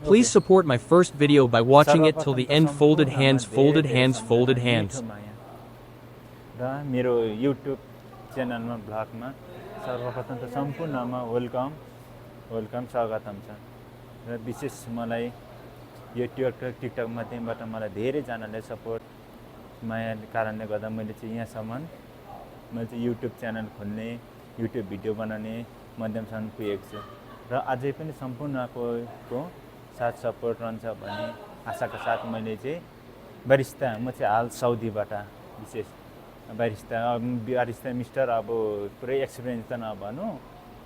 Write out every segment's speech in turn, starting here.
Please support my first video by watching it till the end. Folded सर्वप्रथम hands, त folded धेरै hands, सम्झना, folded मिठो hands. माया र मेरो युट्युब च्यानलमा ब्लगमा सर्वप्रथम त सम्पूर्णमा वेलकम स्वागतम छ र विशेष मलाई यो टिकटक माध्यमबाट मलाई धेरैजनाले सपोर्ट मायाको कारणले गर्दा मैले चाहिँ यहाँसम्म मैले चाहिँ युट्युब च्यानल खोल्ने युट्युब भिडियो बनाउने माध्यमसम्म पुगेको छु र अझै पनि सम्पूर्णको साथ सपोर्ट रहन्छ भन्ने आशाका साथ मैले चाहिँ बारिस्ता म चाहिँ हाल साउदीबाट विशेष बारिस्ता मिस्टर अब पुरै एक्सपिरियन्स त नभनौँ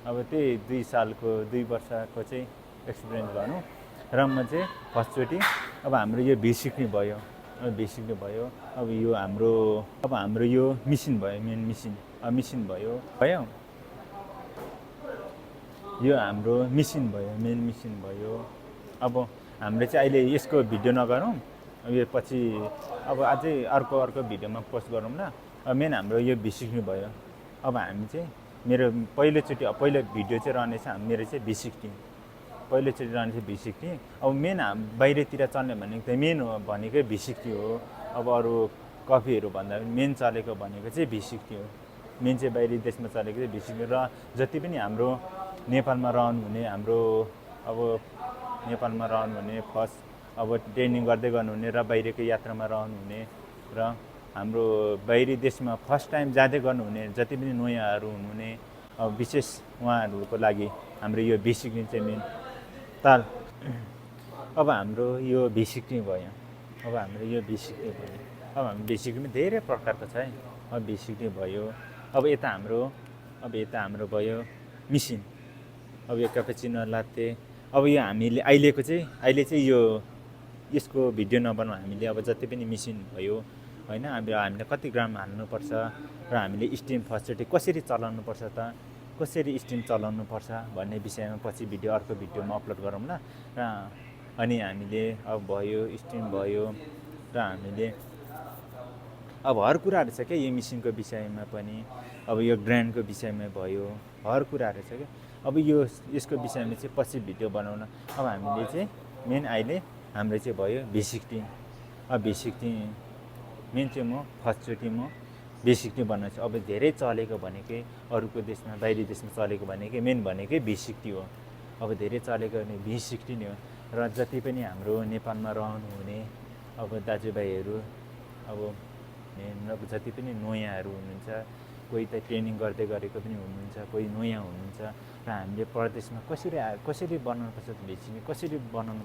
अब त्यही 2 वर्षको चाहिँ एक्सपिरियन्स भनौँ र म चाहिँ फर्स्टचोटि अब हाम्रो यो बेसिक नै भयो अब यो हाम्रो यो मिसिन भयो मेन मिसिन भयो यो हाम्रो मेन मिसिन भयो अब हामीले चाहिँ अहिले यसको भिडियो नगरौँ अब यो पछि अब अझै अर्को भिडियोमा पोस्ट गरौँ न अब मेन हाम्रो यो बेसिक नै भयो अब हामी चाहिँ मेरो पहिलो भिडियो चाहिँ रहनेछ मेरो चाहिँ बेसिक टिम पहिलोचोटि रहने चाहिँ बेसिक टी अब मेन बाहिरतिर चल्ने भनेको त मेन हो भनेकै बेसिक टी हो अब अरू कफीहरू भन्दा पनि मेन चलेको भनेको चाहिँ बेसिक टी हो मेन चाहिँ बाहिरी देशमा चलेको चाहिँ बेसिक टी र जति पनि हाम्रो नेपालमा रहनुहुने हाम्रो अब नेपालमा रहनुहुने फर्स्ट अब ट्रेनिङ गर्दै गर्नुहुने र बाहिरको यात्रामा रहनुहुने र हाम्रो बाहिरी देशमा फर्स्ट टाइम जाँदै गर्नुहुने जति पनि नयाँहरू हुनुहुने अब विशेष उहाँहरूको लागि हाम्रो यो बेसिक टी चाहिँ मेन ताल अब हाम्रो यो बेसिक नै भयो अब हाम्रो बेसिकमा धेरै प्रकारको छ है अब बेसिक नै भयो अब यता हाम्रो भयो मिसिन अब यो क्यापेचिनो लाtte अब यो हामीले अहिले चाहिँ यो यसको भिडियो नबनाउँ हामीले अब जति पनि मिसिन भयो हैन अब हामीले कति ग्राम हाल्नुपर्छ र हामीले स्टिम फर्स्टचोटि कसरी चलाउनुपर्छ त कसरी स्टिम चलाउनुपर्छ भन्ने विषयमा पछि अर्को भिडियोमा अपलोड गरौँ ल र अनि हामीले अब भयो स्टिम भयो र हामीले अब हर कुराहरू छ क्या यो मिसिनको विषयमा पनि अब यो ग्रान्डको विषयमा भयो हर कुराहरू छ क्या अब यसको विषयमा चाहिँ पछि भिडियो बनाउन अब हामीले चाहिँ मेन अहिले हाम्रो चाहिँ भयो बेसिक टी अब बेसिक टी मेन चाहिँ म फर्स्टचोटि बेसिक टी बनाउँछु अब धेरै चलेको भनेकै अरूको देशमा बाहिरी देशमा चलेको भनेकै मेन भनेकै बेसिक टी हो अब धेरै चलेको भने बेसिक टी नै हो र जति पनि हाम्रो नेपालमा रहनुहुने अब दाजुभाइहरू अब जति पनि नयाँहरू हुनुहुन्छ कोही त ट्रेनिङ गर्दै गरेको पनि हुनुहुन्छ कोही नयाँ हुनुहुन्छ र हामीले परदेशमा कसरी बनाउनुपर्छ बेसिक कसरी बनाउनु